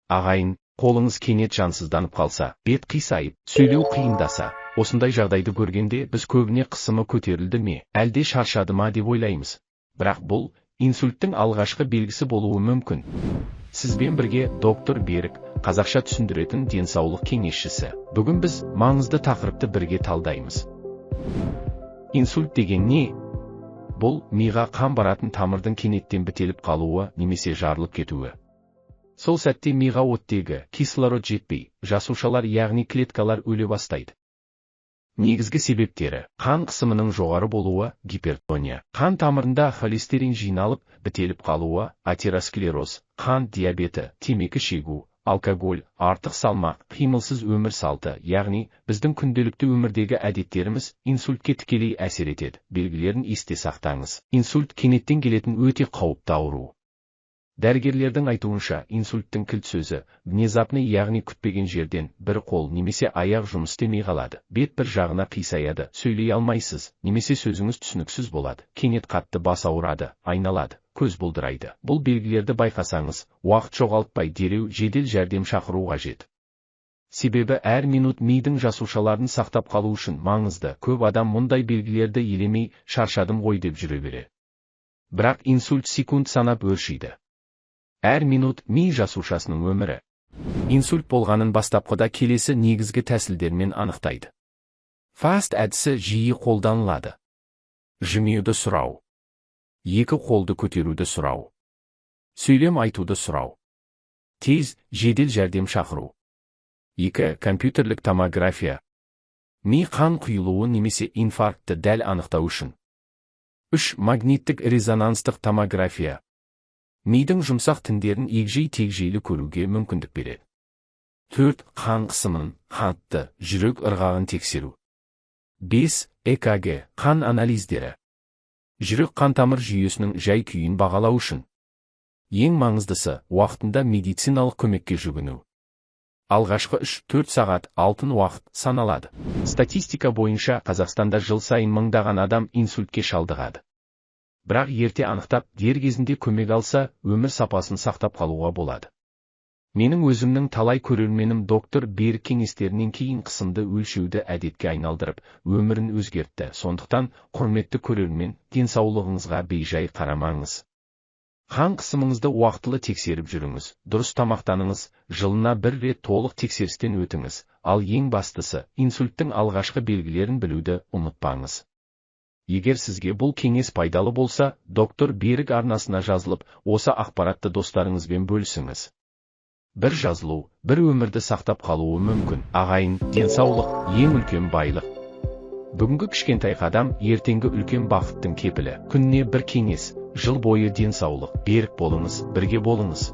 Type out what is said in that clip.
Ағайын, қолыңыз кенет жансызданып қалса, бет қисайып, сөйлеу қиындаса, осындай жағдайды көргенде біз көбіне қысымы көтерілді ме, әлде шаршады ма деп ойлаймыз. Бірақ бұл инсульттің алғашқы белгісі болуы мүмкін. Сізбен бірге доктор Берік, қазақша түсіндіретін денсаулық кеңесшісі. Бүгін біз маңызды тақырыпты бірге талдаймыз. Инсульт деген не? Бұл миға қан баратын тамырдың кенеттен бітеліп қалуы немесе жарылып кетуі. Сол сәтте миға оттегі, кислород жетпей, жасушалар, яғни клеткалар өле бастайды. Негізгі себептері: қан қысымының жоғары болуы, гипертония, қан тамырында холестерин жиналып, бітеліп қалуы, атеросклероз, қант диабеті, темекі шегу, алкоголь, артық салмақ, қимылсыз өмір салты, яғни біздің күнделікті өмірдегі әдеттеріміз инсультке тікелей әсер етеді. Белгілерін есте сақтаңыз. Инсульт кенеттен келетін өте қауіпті ауру. Дәрігерлердің айтуынша, инсульттің кілт сөзі внезапный, яғни күтпеген жерден бір қол немесе аяқ жұмыс істемей қалады, бет бір жағына қисаяды, сөйлей алмайсыз немесе сөзіңіз түсініксіз болады, кенет қатты бас ауырады, айналады, көз бұлдырайды. Бұл белгілерді байқасаңыз, уақыт жоғалтпай дереу жедел жәрдем шақыру қажет. Себебі әр минут мидың жасушаларын сақтап қалу үшін маңызды. Көп адам мұндай белгілерді елемей, шаршадым ғой деп жүре береді. Бірақ инсульт секунд санап өршиді. Әр минут ми жасушасының өмірі. Инсульт болғанын бастапқыда келесі негізгі тәсілдермен анықтайды. FAST әдісі жиі қолданылады. Жымиюды сұрау. Екі қолды көтеруді сұрау. Сөйлем айтуды сұрау. Тез, жедел жәрдем шақыру. 2. Компьютерлік томография. Ми қан құйылуы немесе инфарктті дәл анықтау үшін. 3. Магниттік резонанстық томография. Мидың жұмсақ тіндерін егжей-тегжейлі көруге мүмкіндік береді. 4. Қан қысымын, қантты, жүрек ырғағын тексеру. 5. ЭКГ, қан анализдері. Жүрек қан тамыр жүйесінің жай күйін бағалау үшін. Ең маңыздысы, уақытында медициналық көмекке жүгіну. Алғашқы 3-4 сағат алтын уақыт саналады. Статистика бойынша, Қазақстанда жыл сайын мыңдаған адам инсультке шалдығады. Бірақ ерте анықтап, дер кезінде көмек алса, өмір сапасын сақтап қалуға болады. Менің өзімнің талай көрерменім доктор Берік кеңестерінен кейін қысымды өлшеуді әдетке айналдырып, өмірін өзгертті. Сондықтан, құрметті көрермен, денсаулығыңызға бейжай қарамаңыз. Қан қысымыңызды уақытылы тексеріп жүріңіз, дұрыс тамақтаныңыз, жылына бір рет толық тексерістен өтіңіз, ал ең бастысы, инсульттің алғашқы белгілерін білуді ұмытпаңыз. Егер сізге бұл кеңес пайдалы болса, доктор Берік арнасына жазылып, осы ақпаратты достарыңызбен бөлісіңіз. Бір жазылу, бір өмірді сақтап қалуы мүмкін. Ағайын, денсаулық ең үлкен байлық. Бүгінгі кішкентай қадам ертеңгі үлкен бақыттың кепілі. Күніне бір кеңес, жыл бойы денсаулық. Берік болыңыз, бірге болыңыз.